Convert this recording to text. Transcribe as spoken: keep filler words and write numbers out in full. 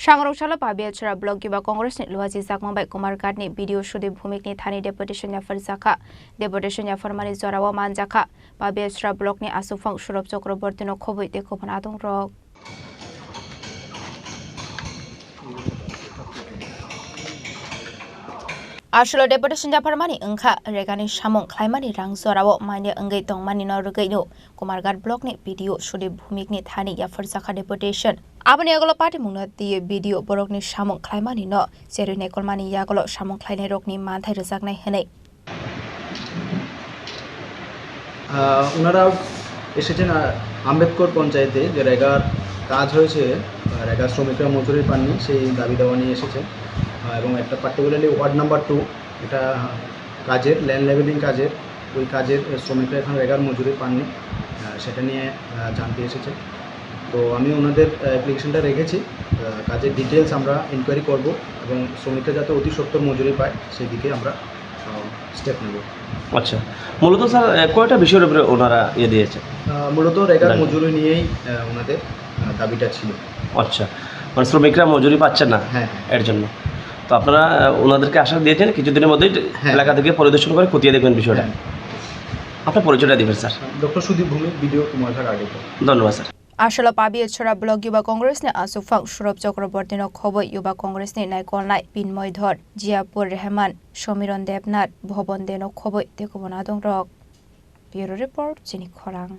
Sangrok salo Pabiachara block Yuba Congress ni luaji jakmang bai Kumarghat ni B D O Sudip Bhumik ni thani deputation yaphar jakha. Deputation yapharmani jorao manjakha Pabiachara block ni aswk phang Surab Chakraborty no khobwi tei kubun adong rok. Aswlo deputation yapharmani wngkha regani samung khlaimani rang jorao manya wngwi tongmani no rwgwi no Kumarghat block ni B D O Sudip Bhumik ni thani yapharjakha deputation. Aboni yagulo patimungno twiwi B D O borokni samung khlaimani no cherwi naikolmani yagulo samung khlainai rokni manthai rwjaknai hwnwi. আহ, ওনারা এসেছেন, আহ, আম্বেদকর পঞ্চায়েতে যে রেগার কাজ হয়েছে, আহ, রেগার শ্রমিকরা মজুরি পাননি, সেই দাবি দাওয়া নিয়ে এসেছেন। আহ, এবং একটা পার্টিকুলারলি ওয়ার্ড নাম্বার টু, এটা কাজের, ল্যান্ড লেভেলিং কাজের, ওই কাজের শ্রমিকরা এখন রেগার মজুরি পাননি, আহ, সেটা নিয়ে, আহ, জানতে এসেছেন। তো আমি ওনাদের, আহ, অ্যাপ্লিকেশনটা রেখেছি, আহ, কাজের ডিটেলস আমরা ইনকোয়ারি করব এবং শ্রমিকরা যাতে অতি সত্বর মজুরি পায়, সেই দিকে আমরা, আহ, স্টেপ নেব। আচ্ছা, মূলত স্যার, আহ, কয়টা বিষয়ের উপরে ওনারা ইয়ে দিয়েছেন? আহ, মূলত রেগার দাবি। মজুরি নিয়েই, আহ, ওনাদের, আহ, দাবিটা ছিল। আচ্ছা, মানে শ্রমিকরা মজুরি পাচ্ছেন না, হ্যাঁ। এর জন্য। তো আপনারা, আহ, ওনাদেরকে আশ্বাস দিয়েছেন কিছুদিনের মধ্যেই হ্যাঁ। এলাকা থেকে পরিদর্শন করে খতিয়ে দেখবেন বিষয়টা। হ্যাঁ। আপনার পরিচয়টা দিবেন, স্যার। ডক্টর সুদীপ ভৌমিক, বিডিও কুমারঘাট আরডিপি। ধন্যবাদ, sir. Aswlo Pabiachara block Yuba Congress ni aswk phang Surab Chakraborty no khobwi Yuba Congress ni naikolnai Pinmoy Dhor, Jiapur Rehman, Somiron Debnath, Bhoban De no khobwi tei kubun adong rok. Bureau Report, Chini Khorang.